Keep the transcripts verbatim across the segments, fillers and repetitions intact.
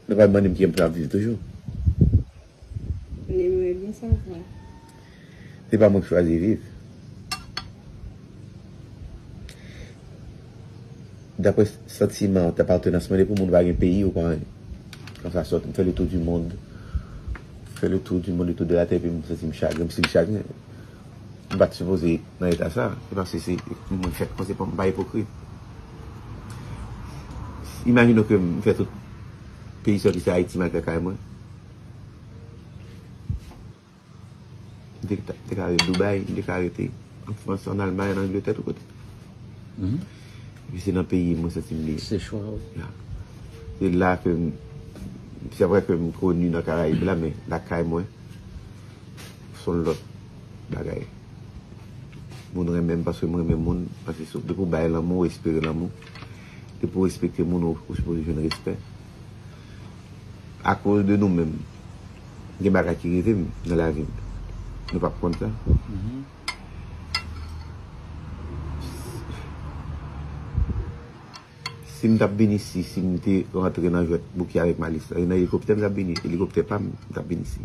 Nou pa mande m ki m ap viv toujou. Li mwen byen sa sa. Se pa mwen ki chwazi viv. Daprè santiman, daprè apatenans mwen, depi moun pa gen peyi, ou pa anyen. Konsa sòt, m fè le tour du monde. Fè le tour du monde, le tour de la terre, epi m santi m chagren, m santi m chagren. M pa t sipoze nan eta sa. Se paske se mwen fèt konsa, m pa ipokrit. Imajine w ke m fè tout peyi sòti, se Ayiti m al fè kay mwen. M te, te ka rete Dubai, m te ka rete an Frans, an Almay, an Angletè, tout kote. Mhm. Epi se nan peyi m mwen santi m byen. Se chwa w. Ya. Se la ke m, se vre ke m koni nan Karayib la, men lakay mwen, se yon lòt bagay. Moun renmen m paske m renmen moun, paske se, depi w bay lanmou, ou espere lanmou. Depi w respekte moun, ou, ou sipoze jwenn respè. Akoz de nou menm, gen bagay ki rive m nan lavi m. Nou p ap konn sa. Mhm. Si m t ap vin isi, si m te rantre nan jwèt Bouki avèk Malis la, e nan elikoptè m t ap vini, elikoptè pa m, m t ap vin isi.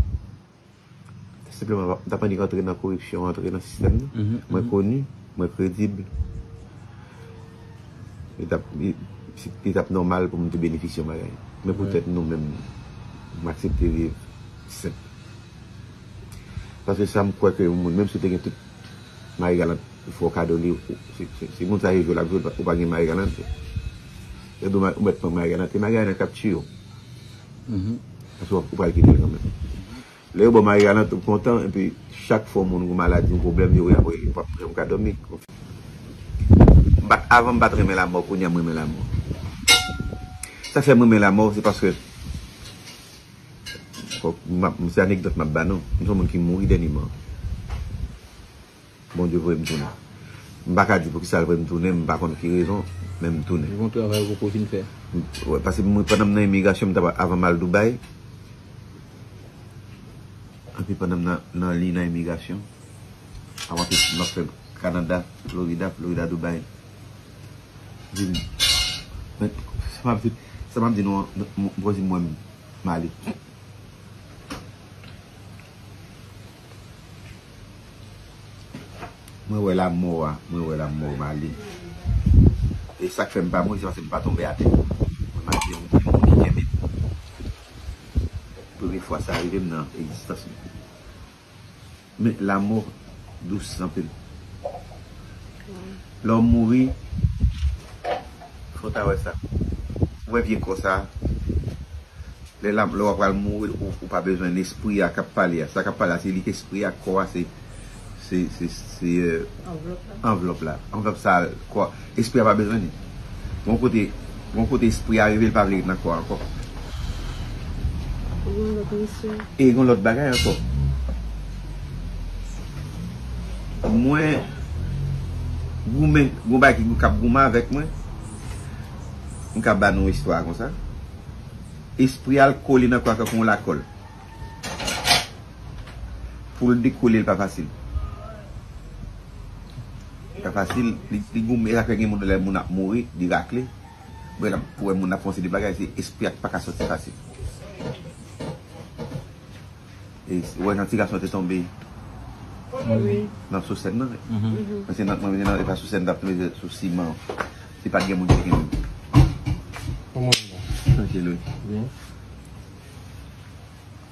Senpleman, m t ap annik antre nan koripsyon, antre nan sistèm nan. Mhm, mwen mhm. Koni, mwen kredib. Li t ap, li, li t ap nòmal pou m te benefisye yon bagay. Men poutèt nou menm, m aksepte viv senp. Paske sa m kwè ke yon moun, menm si w te gen tout Marie Galante, ou fè w kado li, ou, se, se, se moun sa yo jwe l ap jwe, ou pa gen Marie Galante. Yo di w ma-, ou mèt pran Marie Galante, e Marie Galante k ap tiye w. Mhm. Paske w, ou pral kite l kanmenm. Lè yo ba w Marie Galante, ou kontan, epi chak fwa yon moun gen maladi, yon pwoblèm, yo rele, ou p ap janm ka dòmi. M pa t, avan m pa t renmen lamò, kounye a m renmen lamò. Sa fè m renmen lamò, se paske, fòk m ap, se anekdòt m ap ba nou. M se yon moun ki mouri dènyèman. Bondye voye m tounen. M pa ka di poukisa l voye m tounen, m pa konn ki rezon, men m tounen. Yon travay ou poko fin fè. Wè, paske mwen, pandan m nan imigrasyon, m t ap, avan m al Dubai, anpi pandan m nan, nan liy nan imigrasyon, avan tout, m ap fè Kanada, Florida, Florida, Dubai. Vin. Men, sa m ap di, sa m ap di nou an, m, m, m pral di mwen, m ale. Mwen wè lamò a, mwen wè lamò m ale. E sa k fè m pa mouri, se paske m pa tonbe atè. Mwen, m ap di yon moun ki kenbe m. Premye fwa sa rive m nan egzistans mwen. Men lamò dous anpil. Lè w mouri, fò w ta wè sa. Ou wè vye kò sa, lè la, lè w ap pral mouri, ou, ou pa bezwen lespri a k ap pale a. Sa k ap pale a, se li k espri a, kò a, se, se, se, se, euh, anvlòp la. Anvlòp la. Anvlòp sa, kò, espri a pa bezwen li. Gon kote, gon kote espri a rive, li pa vle ret nan kò a ankò. Gon lòt misyon. E gon lòt bagay ankò. Mwen goumen, gon bagay ki k ap goumen avèk mwen. M ka ba nou istwa konsa. Espri a l kole nan kò a tankou yon lakòl. Pou l dekole, l pa fasil. Li pa fasil, li, li goumen, e sa k fè gen moun lè moun ap mouri, li rakle. Bon, la, pou wè moun ap fè yon seri de bagay, se espri a ki pa ka sòti fasil. E, ou wè jan ti gason te tonbe nan sou sèn nan. Mhm. Mwen se nan, mwen se nan, e pa sou sèn, t ap tonbe sou siman. Se pa t gen moun ki te kenbe m. Kòman w ye? Trankil, wi. Byen.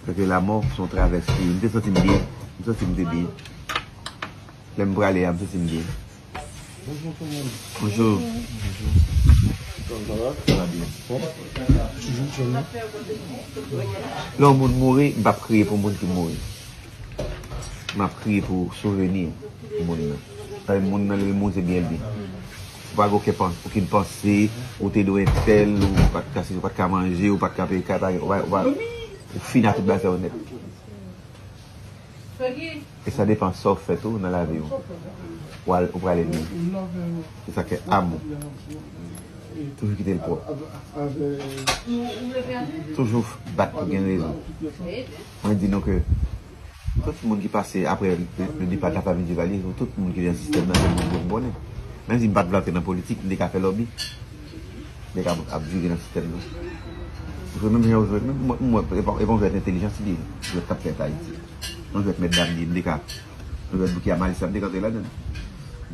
Paske lamò se yon travèse. M te santi m byen. M santi m te byen. Lè m prale a, m santi m byen. Bonjou tout moun. Bonjou. Kòman sa va? Sa va byen. Bon. Toujou tchèlman. Lè yon moun mouri, m p ap kriye pou moun ki mouri. M ap kriye pou souvni moun nan. Sa vle di moun nan lè l mouri se byen l byen. Ou pa gen okenn pans-, okenn panse, ou te dwe entèl, ou pa t ka, ou pa t ka manje, ou pa t ka peye kay, pa gen, ou pa, ou pa, ou fini ak tout bagay sa yo nèt. E sa depann sa w fè tou nan lavi w. Ou al, ou prale byen. Se sa k fè amou. Toujou kite l pwòp. Toujou bat pou gen rezon. Mwen di nou ke tout moun ki pase apre le, le départ de la famille Duvalier, tout moun ki nan sistèm nan, se moun bon, m konnen. Menm si m pa t vle antre nan politik, m te ka fè lòbi. M te ka ap vire nan sistèm nan. Jwèt menm jan yo jwèt menm, mwen, mwen, e pa, e pa yon jwèt entèlijans li ye, jwèt k ap fèt Ayiti. Yon jwèt mètdam li ye, m te ka, yon jwèt bouki a malis la, m te ka antre ladan l.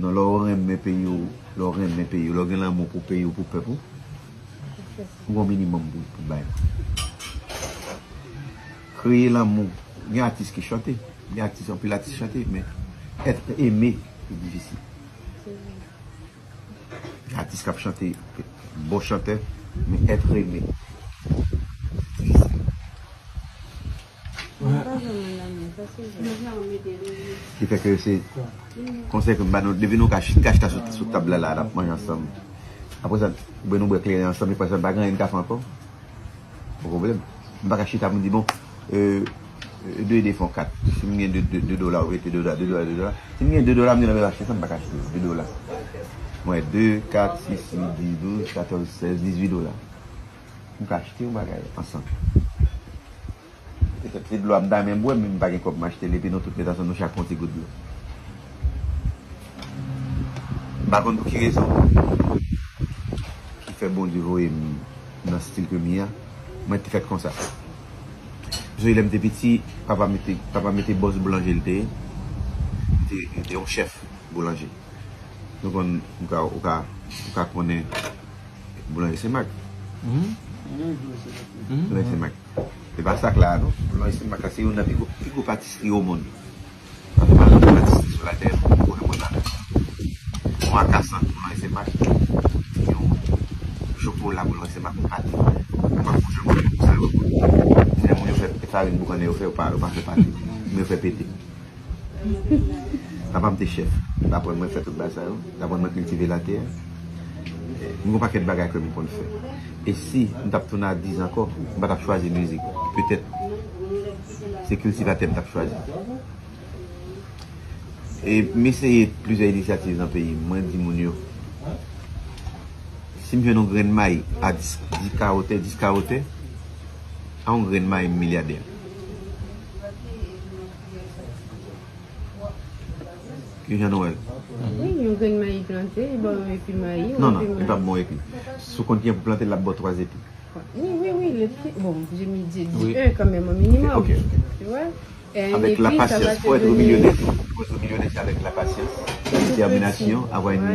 Non, lè w renmen peyi w, lè w renmen peyi w, lè w gen lanmou pou peyi w, pou pèp ou, ou gen yon minimòm pou, pou bay. Kreye lanmou, gen atis ki chante, gen atis, anpil atis chante, men être aimé, se difisil. Atis k ap chante, bon chantè, men être aimé. Difisil. Ki fè ke se konsèy ke m ba nou, depi nou ka, nou ka chita sou, sou tab la, la, n ap manje ansanm. Apre sa, oubyen nou bwè kleren ansanm, epi sa, pa gen anyen n ka fè ankò. Yon pwoblèm. M pa ka chita pou m di, bon, euh, de e de fè yon kat. Si m gen de, de, de dola, ou mete de dola, de dola, de dola. Si m gen de dola, m di, non, men achte sa, m pa ka achte de dola. Mwen, de, kat, sis, uit, dis, douz, katòz, sèz, dizuit dola. M ka achte yon bagay ansanm. Petèt se dlo a m ta renmen bwè, men m pa gen kòb m achte l, epi nou tout met ansanm, nou chak pran yon ti gout dlo. M pa konn pou ki rezon ki fè Bondye voye m nan stil ke m ye a, mwen te fèt konsa. Paske lè m te piti, papa mete, papa mete bòs boulanje l te ye. Li te, li te yon chèf boulanje. Nou konn, ou ka, ou ka, ou ka konnen boulanje Senmak. Mhm. Mhm. Boulanje Senmak. Se pa sa k la a, non. Boulanje Senmak la, se youn nan pi gwo, pi gwo patisri o mond. Sa se pa yon patisri sou latè, pou mwen la. Yon akasan, boulanje Senmak. Yon chokola, boulanje Senmak, yon pate. Mwen pa konn jan mwen sa yo. Lè moun yo fè farin boukannen, yo fè, yo pa, yo pa fè pate. Men yo fè pete. Papa m te chèf. L aprann mwen fè tout bagay sa yo. L aprann mwen kiltive latè. M gen yon pakèt bagay ke m konn fè. E si m t ap tounen a diz ankò, m pa t ap chwazi mizik. Petèt, se kiltivatè m t ap chwazi. E m eseye plizyè inisyativ nan peyi m. Mwen di moun yo, si m jwenn yon grenn mayi a dis, dis ka wotè, dis ka wotè, a yon grenn mayi m milyadè. Ki jan nou wè l? Wi, yon grenn mayi plante, li ba w yon epi mayi, yon Non, non, epi li pa mayi. Bon epi. Si w konn kijan pou plante l, l ap ba w twa epi. Wi, wi, wi, le pi, bon, je me dis, dis Wi. un quand même, au minimum. Ok, ok. Tu vois? Et un Avec la épi, ça va patience. te Pour être donner millionnaire, pour être millionnaire, c'est avec la patience, la détermination, avoir une